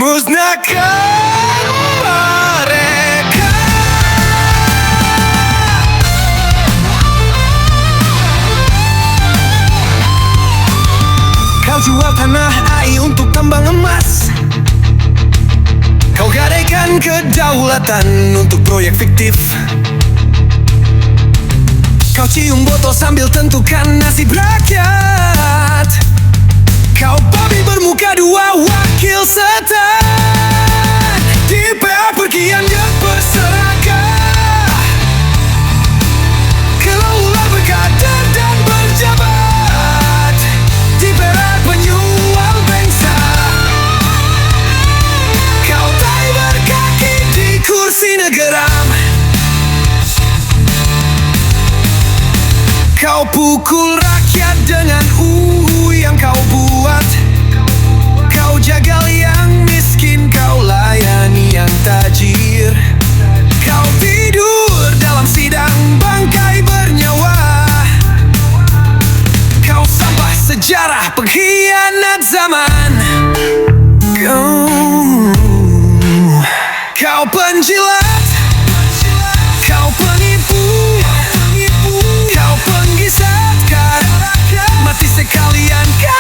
Musnahkan mereka. Kau jual tanah ai untuk tambang emas. Kau gadaikan kedaulatan untuk proyek fiktif. Kau cium botol sambil tentukan nasib rakyat. Kau babi bermuka dua wakil setan. Di PA pergian berserakah. Kalau ular berkader dan berjabat. Di perak penyual bangsa. Kau tai berkaki di kursi negara. Kau pukul rakyat dengan UU yang kau buat. Kau jagal yang miskin, kau layani yang tajir. Kau tidur dalam sidang bangkai bernyawa. Kau sampah sejarah pengkhianat zaman. Kau penjilat, kau penipu, kau penggisat mati sekalian kau.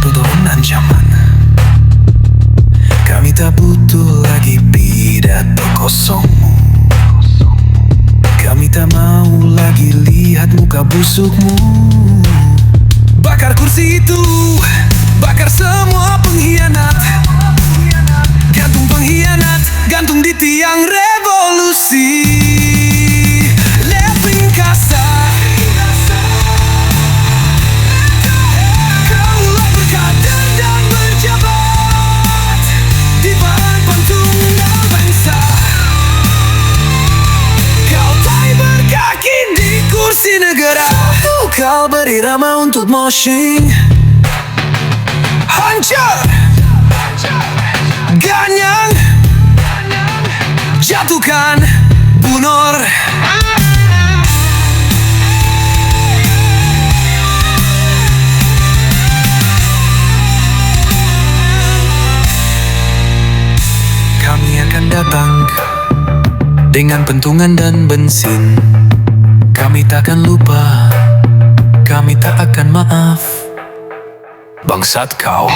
Penurunan ancaman. Kami tak butuh lagi pidato kosongmu. Kami tak mau lagi lihat muka busukmu. Bakar kursi itu, bakar semua pengkhianat. Gantung pengkhianat, gantung di tiang revolusi. Lepingkasa. Kaulah berkader dan berjabat di patung dan bangsa. Kau tai berkaki di kursi negara. Kau berirama untuk moshing. Hancur, ganyang, jatuhkan bunor. Kami akan datang dengan pentungan dan bensin. Kami takkan lupa, kami tak akan maaf. Bangsat kau.